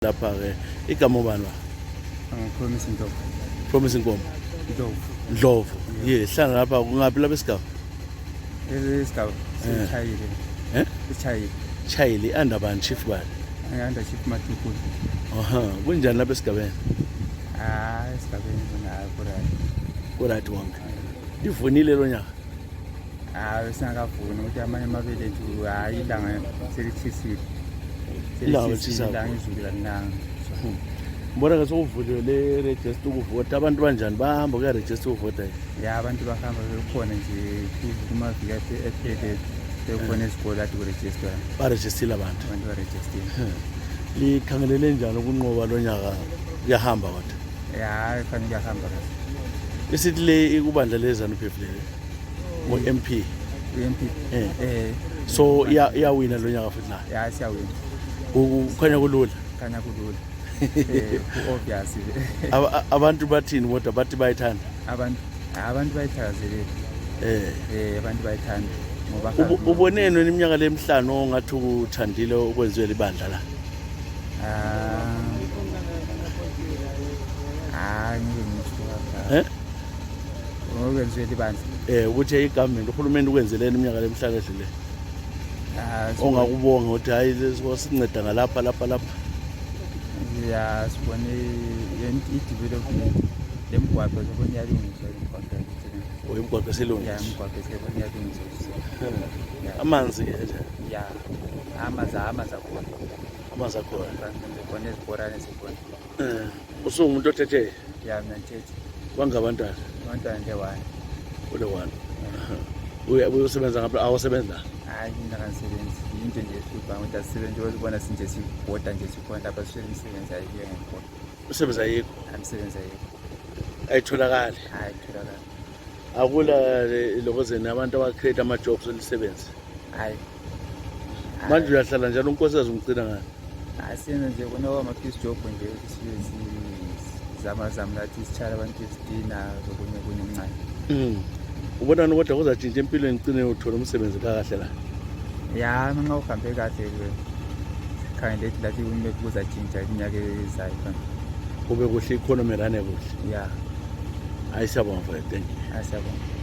Lapha-ke igama ubani ba? Angipromise Ndlovu. Promise Nkomo. Ndlovu. Ndlovu. Yeah, hlala lapha kungaphi lapha esigaba? Esigaba sishayile. Eh? Sishayile. Chayile under bani chief bani? Under Chief Matukulu. Aha, kunjani lapha esigabeni? Ah, esigabeni kona ku-right. Ku-right wonke. Livunile lo nyaka. Hayi singakavuni ukuthi amanye amabele ethu hayi ilanga selithisile. Ilanga Selithisile litshisa ilanga izulu kalinanga. Mbona ke sokuvuliwe le register ukuvota abantu banjani bahamba kuya register ukuvota yini? Ya abantu bahamba bekhona nje kumaviki ephele bekhona ezikole ade kurejistwa. Barejistile abantu. Abantu barejistile. Likhangelele njani ukunqoba lo nyaka kuyahamba kodwa. Ya fanele kuyahamba kahle. Isithi le ikubandla le ZANU PF le ngo-MP. UMP. Eh. Eh. So iya iyawina lo nyaka futhi la. Ya siyawina. Kukhanya kulula. Khanya kulula. Eh ku-obvious. Abantu bathini kodwa bathi bayithanda. Abantu bayithakazelela. Eh. Eh abantu bayithanda ngoba Uboneni wena iminyaka lemihlanu ongathi ukuthandile okwenziwe libandla la? Ah. Ah ngeke ngisho kangaka. Eh? Ngokwenziwe libandla. Eh ukuthi i-government uhulumeni ukwenzeleni iminyaka lemihlanu edlule. Ah Ongakubonga ukuthi hayi sinceda ngalapha lapha lapha. Ya sibone i-development lemigwaqo sibone iyalungiswa imigwaqo yakithi. Oh, imigwaqo Ya isilungiswa. imigwaqo sibone iyalungiswa. Ya. Amanzi ke nje Ya amanzi amanzi akhona. amanzi akhona. Amanzi khona izibhorane zikhona. Eh, usungumuntu othethe Ya mina ngithethe. wangabantwana Abantwana nje one. ule one. Uya usebenza ngapha awusebenza. Hayi mina kangisebenzi. Yinto nje esihlupha ukuthi asisebenzi uzibona sinje sibhoda nje sikhona lapha siswele imisebenzi ayikho ngikhona. Usebenza yikho. Imisebenzi ayikho. Ayitholakali. Hayi tholakala. Akula lokozeni abantu aba-create ama-jobs olisebenzi. Hayi. Manje uyahlala njalo unkosikazi umgcina ngani? Asiyenza nje kona kwama-piece job nje ukuthi sibe sizama zama lathi sitshala abantu izitina zokunye kunye okuncane. Ubonani kodwa kuzatshintsha empilweni ugcine uthola umsebenzi kakahle la. Ya nxa uhambe kahle ke khangele ethi lathi kumele kuzatshintsha iminyaka ezayo khona. Kube kuhle economy rane kuhle. Ya Hayi siyabonga mfowethu, thank you. asiyabonga.